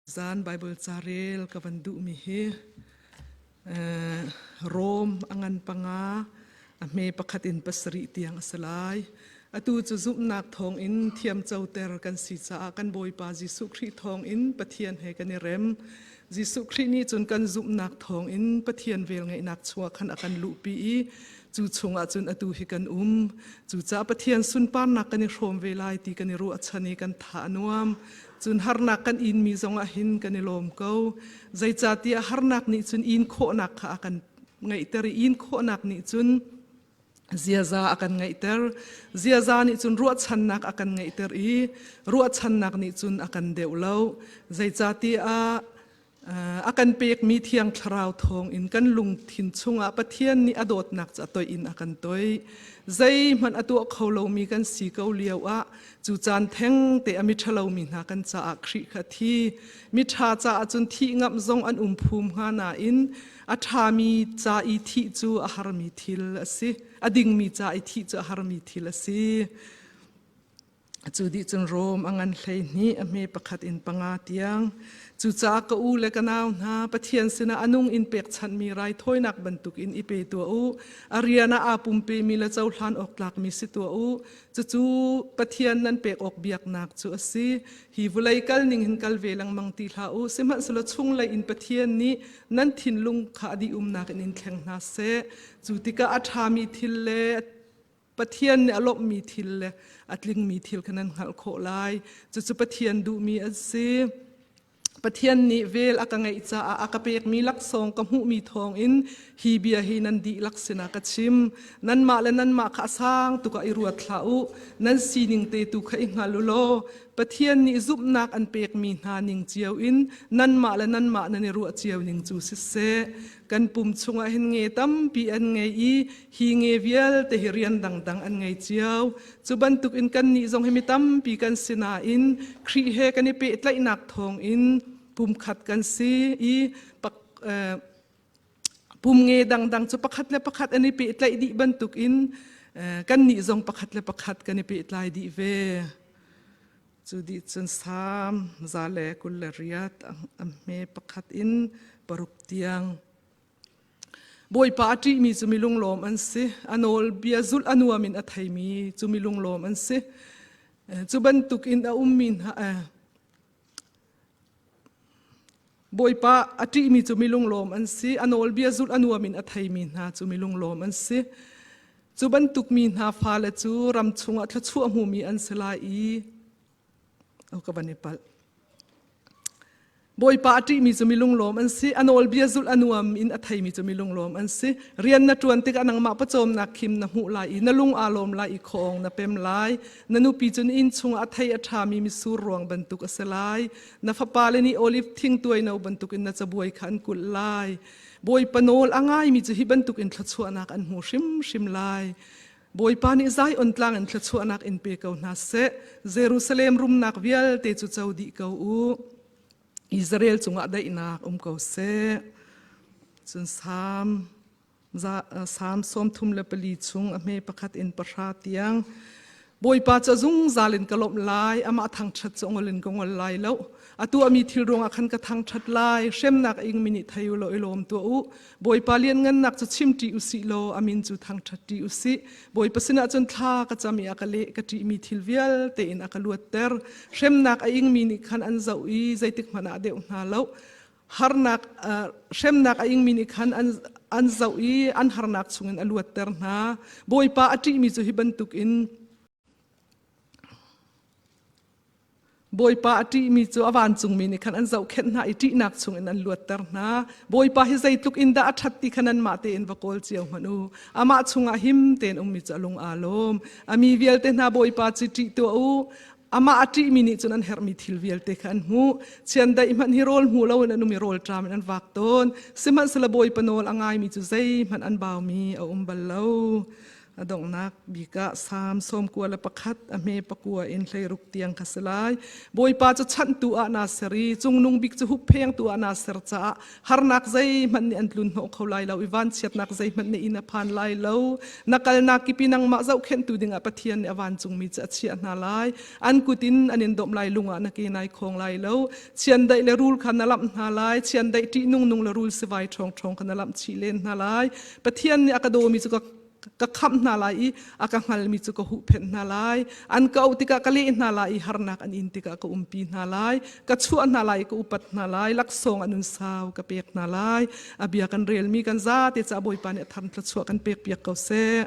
Zan Bible carel ka van duhmi hi Rom a ngan panga a hme pakhat in pasarih tiang a si lai. Atu cu zumhnak thawngin thiamcoter kan si caah kan Bawipa Jesuh Khrih thawngin Pathian he kan i rem. Jesuh Khrih nih cun kan zumhnak thawngin Pathian velngeihnak chungah khan a kan luhpi i cu chungah cun atu hi kan um. Cucaah Pathian sunparnak kan i hrawm ve lai ti kan i ruahchan i kan tha a nuam. Cun harnak kan inmi zongah hin kan i lawm ko. Zeicahtiah harnak nih cun in khawhnak kha a kan ngeihter i in khawhnak nih cun ziaza a kan ngeihter. Ziaza nih cun ruahchannak a kan ngeihter i ruahchannak nih cun a kan deuh lo. Zeicahtiah A kan pekmi Thiang Thlarau thawngin kan lungthin chungah Pathian nih a dawtnak cu a toih in a kan toih. Zeihmanh a tuah kho lomi kan si ko lio ah cu caan theng te a miṭhalomi hna kan caah Khrih kha a thi. Miṭha caah cun thih ngamh zong an um phum hnga nain a ṭhami ca i thih cu a harmi thil a si. A dingmi ca i thih cu a harmi thil a si. Cu dih cun Rom a ngan 12 a hme pakhat in panga tiang. Cucaah ka u le ka nau hna, Pathian sinah a nung in pekchanhmi raithawinak bantukin i pe tuah u. A rian ah aa pumpemi le cohlan awk tlakmi si tuah u. Cucu Pathian nan pek awk biaknak cu a si. Hi vawlei kal ning hin kal ve lengmang ti hlah u. Sihmanhsehlaw chunglei in Pathian nih nan thinlung kha a dihumnak in in thleng hna seh. Cu tikah a ṭhami thil le Pathian nih a lawmhmi thil le a tlingmi thil kha nan hngalh khawh lai. Cucu Pathian duhmi a si. Pathian nih vel a ka ngeih caah a ka pekmi laksawng ka hmuhmi thawngin hi bia hi nan dihlak sinah ka chim. Nanmah le nanmah kha a sang tuk ah i ruat hlah u. Nan sining te tu kha i hngal u law Pathian nih zumhnak an pekmi hna ning cio in nanmah le nanmah nan i ruah cio ning cu siseh. Kan pum chungah hin nge tampi an ngei i hi nge vialte hi rian dangdang an ngei cio. Cu bantukin kannih zong hi mi tampi kan si nain Khrih he kan i pehtlaihnak thawngin pumkhat kan si i pum nge dangdang cu pakhat le pakhat an i pehtlaih dih bantukin kannih zong pakhat le pakhat kan i pehtlai dih ve. Cu dih cun Salm 128 a hme pakhat in paruk tiang. Bawipa a ṭihmi cu mi lunglawm an si. A nawlbia zulh a nuam in a theimi cu mi lunglawm an si. Cu bantukin a ummi hna Bawipa a ṭihmi cu mi lunglawm an si. A nawlbia zulh a nuam in a theimi hna cu mi lunglawm an si. Cu bantuk mi hna fale cu ram chungah thluachuah hmumi an si lai i ka van i palh. Bawipa a ṭihmi cu mi lunglawm an si. A nawlbia zulh a nuam in a theimi cu mi lunglawm an si. Rian na ṭuan tikah nangmah pawcawmnak khim na hmuh lai i na lung aa lawm lai i khuaawng na pem lai. Na nupi cu na inn chungah a thei a ṭhami mitsur ruang bantuk a si lai. Na fapale nih oliv thing tuaino bantukin na cabuai kha an kulh lai. Bawipa nawl a ngaimi cu hi bantukin thluachuahnak an hmu hrimhrim lai. Bawipa nih Zion tlang in thluachuahnak in pe ko hna seh. Jerusalem rumnak vialte cu co dih ko u. Israel cungah daihnak um ko seh. Cun Salm Salm 34 chung a hme pakhat in pahra tiang Bawipa cu zungzal in ka lawmh lai, amah thangṭhat cu ngol in ka ngol lai lo. A tuahmi thil ruangah khan ka thangṭhat lai. Hremnak a ingmi nih thei u law i lawm tuah u. Bawipa lianngannak cu chim ṭi u sih law a min cu thangṭhat ṭi u sih. Bawipa sinah cun thla ka cam i a ka leh, ka ṭihmi thil vialte in a ka luatter. Hremnak a ingmi nih khan an zoh i zeitik hmanh ah a deuh hna lo. Harnak hremnak a ingmi nih khan an zoh i an harnak chungin a luatter hna. Bawipa a ṭihmi cu hi bantukin Bawipa a ṭihmi cu a vancungmi nih khan an zohkhenh hna i ṭihnak chungin an luatter hna. Bawipa hi zeitluk in dah a ṭhat ti kha nanmah tein va kawl cio hmanh u. Amah chungah him tein ummi cu a lung aa lawm. A mi vialte hna Bawipa cu ṭih tuah u. Amah a ṭihmi nih cun an herhmi thil vialte kha an hmuh. Chiandeih hmanh hi rawl hmu loin an um i rawl ṭam in an vak tawn. Sihmanhsehlaw Bawipa nawl a ngaimi cu zeihmanh an baumi a um bal lo. A donghnak bik ah Salm 91 a hme pakua in 16 tiang kha si lai. Bawipa cu chanhtu ah naa ser i cungnung bik cu hupphengtu ah naa ser caah harnak zeihmanh nih an tlun hnawh kho lai lo i vanchiatnak zeihmanh nih inn a phan lai lo. Na kalnak kip i nangmah zohkhenhtu dingah Pathian nih a vancungmi cu a chiah hna lai. An kut in an in domh lai lung ah na ke nai khawng lai lo. Chiandeih le rul kha na lamh hna lai. Chiandeih ṭihnung nung le rul sivai ṭhawngṭhawng kha na lamh chih len hna lai. Pathian nih a ka dawmi cu ka ka khamh hna lai i a ka hngalmi cu ka huhphenh hna lai. An ka auh tikah ka leh hna lai i harnak an in tikah ka umpi hna lai. Ka chuah hna lai i ka upat hna lai. Laksawng an unsau ka pek hna lai. A bia kan relmi kan zate caah Bawipa nih a thar thluachuah kan pek piak ko seh.